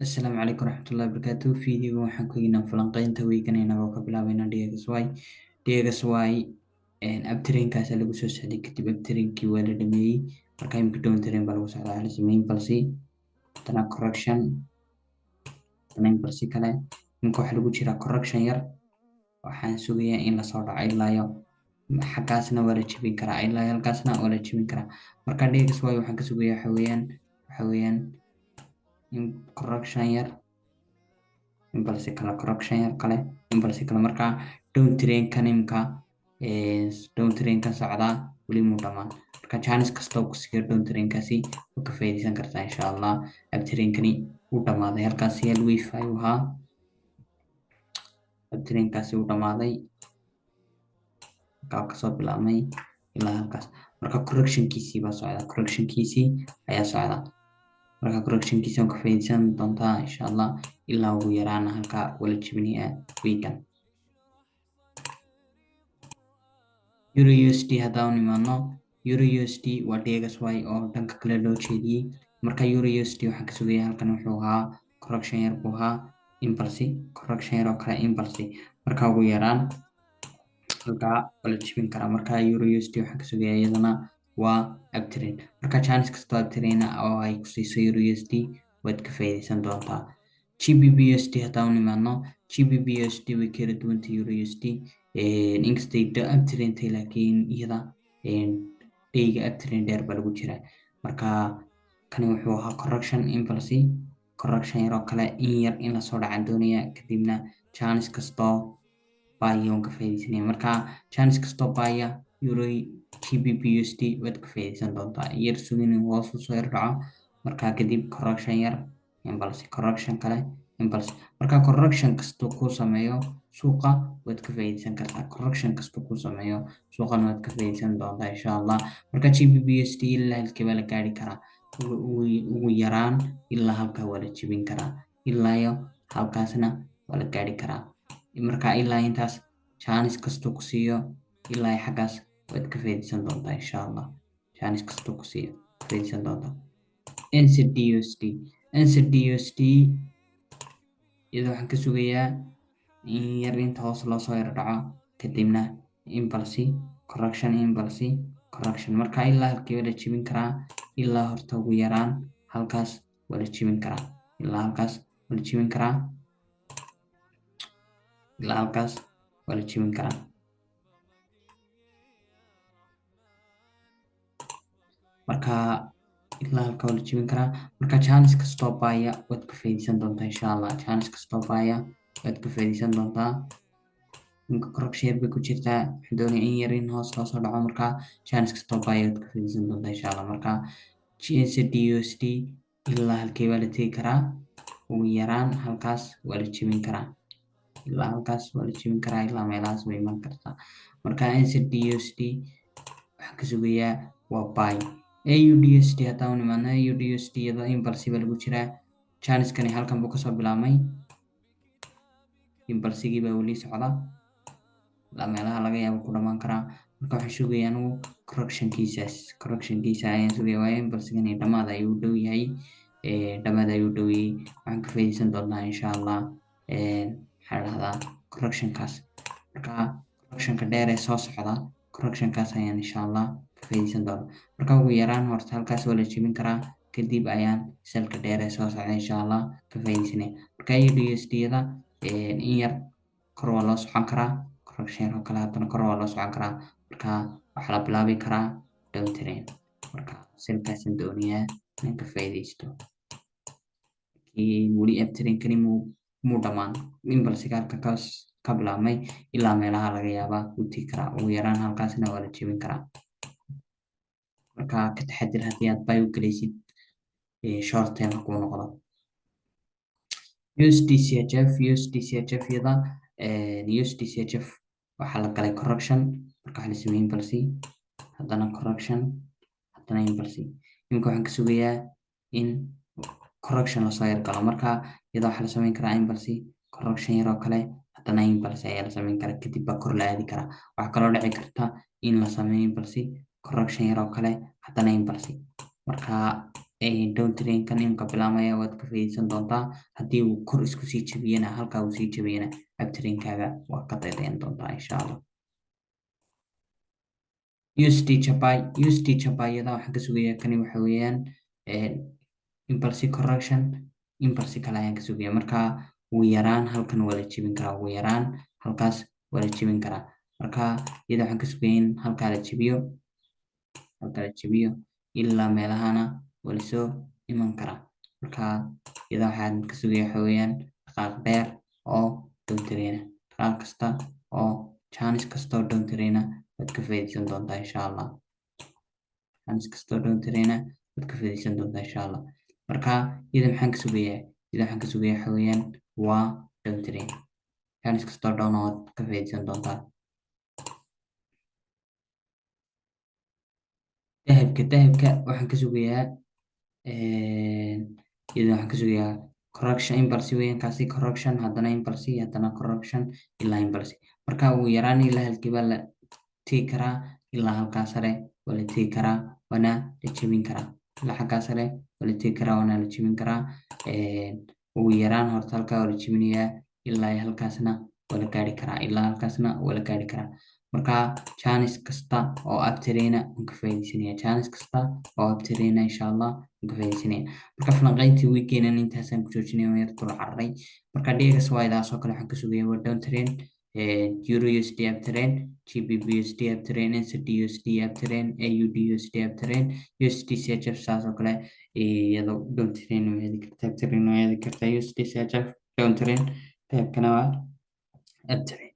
Asalaamu calaykum waraxmatullahi wabarakaatu. Fiidiyoga waxaan ku eegnaa falanqeynta weegan inagoo ka bilaabayna DXY. DXY uptrendkaasa lagu soo socday, kadib uptrendkii waa la dhameeyey. Marka imika downtrend baa lagu socdaa. Waxaa la sameeyey impulse, haddana correction, haddana impulse kale. Imika waxaa lagu jiraa correction yar. Waxaan sugayaa in lasoo dhaco ilaa iyo xaggaasna waa la jebin karaa, ilaa iyo halkaasna waa la jebin karaa. Marka DXY waxaan ka sugayaa waxa weeyaan in correction yar, impulse kale, correction yar kale, impulse kale. Marka downtrendkan imika downtrendkan socdaa weli muu dhamaan. Marka chance kastoo ku siiyo downtrendkaasi waa ka faa'iidaysan kartaa, insha Allah. Uptrendkani wuu dhamaaday, halkaasi hal wave ayuu ahaa. Uptrendkaasi wuu dhamaaday, halkaa kasoo bilaabmay ilaa halkaas. Marka correctionkiisii baa socda, correctionkiisii ayaa socda. Marka correctionkiisa waan ka faa'iidaysan doontaa, insha Allah. Ilaa ugu yaraana halkaa wala jebinayaa weekan. Euro USD haddaan imaano, Euro USD waa DXY oo dhanka kale loo jeediyey. Marka Euro USD waxaan ka sugayaa halkan wuxuu ahaa correction yar buu ahaa, impulse, correction yar oo kale, impulse. Marka ugu yaraan halkaa waa la jebin karaa. Marka Euro USD waxaan ka sugayaa iyadana waa uptrend. Marka chance kastoo uptrend oo ay ku siiso Euro USD waad ka faa'iidaysan doontaa. GBP USD haddaan imaano, GBP USD way kala duwantay Euro USD. Inkastay uptrend tahay, laakiin iyada dayga uptrend dheer baa lagu jiraa. Marka kani wuxuu ahaa correction, impulse, correction yar oo kale, in yar in lasoo dhacaan doonaya. Kadibna chance kastoo buy waan ka faa'iidaysanaya. Marka chance kastoo buy Euro GBP USD waad ka faa'iidaysan doontaa. Yar sugin in hoos usoo yar dhaco, markaa kadib correction yar, impulse, correction kale, impulse. Marka correction kastuu kuu sameeyo suuqa waad ka faa'iidaysan kartaa. Correction kastuu kuu sameeyo suuqana waad ka faa'iidaysan doontaa, insha Allah. Marka GBP USD ilaa halkee baa la gaari karaa? Ugu yaraan ilaa halkaa waa la jebin karaa, ilaa iyo halkaasna waa la gaari karaa. Marka ilaa intaas chance kastuu ku siiyo, ilaa xaggaas waad ka faa'iidaysan doontaa, insha Allah. Chance kastuu ku siiyo ka faa'iidaysan doontaa. NZDUSD, NZDUSD iyadoo waxaan ka sugayaa in yar inta hoos loo soo yar dhaco, kadibna impulse, correction, impulse, correction. Marka ilaa halkee waa la jebin karaa? Ilaa horta ugu yaraan halkaas waa la jebin karaa, ilaa halkaas waa la jebin karaa, ilaa halkaas waa la jebin karaa. Marka ilaa halka waa la jebin karaa. Marka chance kastoo buy waad ka faa'iidaysan doontaa, insha Allah. Chance kastoo buy waad ka faa'iidaysan doontaa. Imika correction yar bay ku jirtaa. Waxaan doonaya in yar in hoos loo soo dhaco. Marka chance kastoo buy waad ka faa'iidaysan doontaa, insha Allah. Marka NZDUSD ilaa halkee baa la tegi karaa? Ugu yaraan halkaas waa la jebin karaa, ilaa halkaas waa la jebin karaa, ilaa meelahaas way iman kartaa. Marka NZDUSD waxaan ka sugayaa waa buy. AUDUSD haddaan imaano, AUDUSD iyadoo impulse baa lagu jiraa. Chancekani halkan buu kasoo bilaabmay, impulsigii baa weli socda, ilaa meelaha laga yaabo ku dhamaan karaa. Marka waxaan sugayaa anigu correctionkiisaas, correctionkiisa ayaan sugaya, waayo impulsigani dhamaad ayuu dhow yahay, dhamaad ayuu dhow yahay. Waxaan ka faa'iidaysan doonaa, insha Allah, maxaa la dhahdaa, correctionkaas. Marka correctionka dheer ee soo socda, correctionkaas ayaan, insha Allah, ka faa'iidaysan doonaa. Marka ugu yaraan horta halkaas waa la jebin karaa, kadib ayaan sellka dheer ee soo socda, insha Allah, ka faa'iidaysanaya. Marka AUDUSD-yada in yar kor waa loo socon karaa, correction yar oo kale, haddana kor waa loo socon karaa. Marka waxaa la bilaabi karaa downtrend. Marka sellkaasaan doonayaa inaan ka faa'iidaysto. Weli uptrendkani muu dhamaan. Impulsiga halka kaas ka bilaabmay ilaa meelaha laga yaabaa uu tegi karaa. Ugu yaraan halkaasna waa la jebin karaa. Marka ka taxadir haddii aad buy u galaysid, short term ha kuu noqdo. USDCHF, USDCHF iyada USDCHF waxaa la galay correction. Marka waxaa la sameeyey impulse, haddana correction, haddana impulse. Imika waxaan ka sugayaa in correction lasoo yar galo. Marka iyada waxaa la sameyn karaa impulse, correction yar oo kale, haddana impulse ayaa la sameyn karaa, kadib baa kor la aadi karaa. Waxaa kaloo dhici karta in la sameeyo impulse, correction yar oo kale, haddana impulse. Marka Downtrendkan imka bilaamaya waad ka faa'iideysan doontaa. Haddii uu kor isku sii jabiyana, halkaa uu sii jabiyana, uptrendkaaga waa ka daydayan doontaa, insha Allah. USD JPY, USD JPY iyada waxaan ka sugayaa, kani waxa weeyaan impulse correction, impulse kale ayaan ka sugaya. Marka ugu yaraan halkan waa la jebin karaa, ugu yaraan halkaas waa la jebin karaa. Marka iyada waxaan ka sugaya in halkaa la jebiyo, halkaa la jebiyo, ilaa meelahana waa lasoo iman karaa. Marka iyada waxaan ka sugaya waxa weeyaan dhaqaaq dheer oo downtrend. Dhaqaaq kasta oo chance kasta oo downtrend waad ka faa'iideysan doontaa, insha Allah. Chance kasta oo downtrend waad ka faa'iideysan doontaa, insha Allah. Marka iyada maxaan ka sugayaa? Iyada waxaan ka sugayaa waxa weeyaan waa downtrend. Chance kasta oo down waad ka faa'iideysan doontaa. Dahabka waxaan ka sugayaa, iyada waxaan ka sugayaa correction impulse weeyaan kaasi. Correction, haddana impulse, haddana correction, ilaa impulse. Marka ugu yaraan ilaa halkii baa la tegi karaa? Ilaa halkaa sare waa la tegi karaa, waana la jebin karaa. Ilaa xaggaa sare waa la tegi karaa, waana la jebin karaa. Ugu yaraan horta halkaa waa la jebinayaa, ilaa halkaasna waa la gaari karaa, ilaa halkaasna waa la gaari karaa. Marka chance kasta oo uptrend waan ka faa'iideysanaya, chance kasta oo uptrend, insha Allah, waan ka faa'iideysanaya. Marka falanqayntii weekeenan intaasaan ku joojinaya, waan yar dul cararay. Marka DXY daas oo kale waxaan ka sugaya waa downtrend, Euro USD uptrend, GBP USD uptrend, NZD USD uptrend, AUD USD uptrend, USD CHF saas oo kale iyadoo downtrend way aadi kartaa, uptrend way aadi kartaa. USD CHF downtrend, dahabkana waa uptrend.